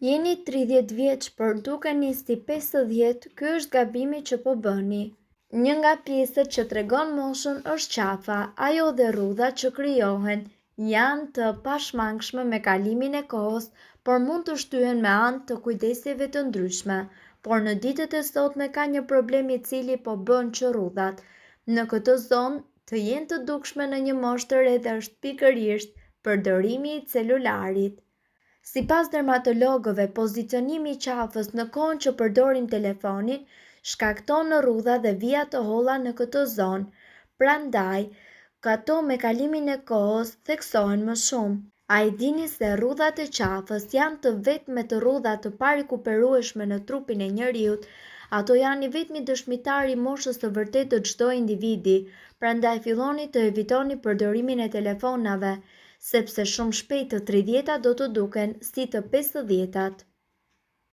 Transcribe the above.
Jeni 30 vjeç, por dukeni si 50, ky është gabimi që po bëni. Një nga pjesët që tregon moshën është qafa, ajo dhe rrudhat që krijohen janë të pashmangshme me kalimin e kohës, por mund të shtyhen me anë të kujdesjeve të ndryshme. Por në ditët e sotme ka një problem i cili po bën që rrudhat në këtë zonë të jenë të dukshme në një moshë të re dhe është pikërisht përdorimi i celularit. Sipas dermatologëve, pozicionimi i qafës në kohën që përdorim telefonin shkakton rrudha dhe vija të holla në këtë zonë. Prandaj, ato me kalimin e kohës theksohen më shumë. A e dini se rrudhat e qafës janë të vetmet rrudha të parikuperueshme në trupin e njeriut? Ato janë i vetmi dëshmitar i moshës së vërtetë të çdo individi. Prandaj filloni të evitoni përdorimin e telefonave, sepse shumë shpejt të tridhjetat do të duken si të pesëdhjetat.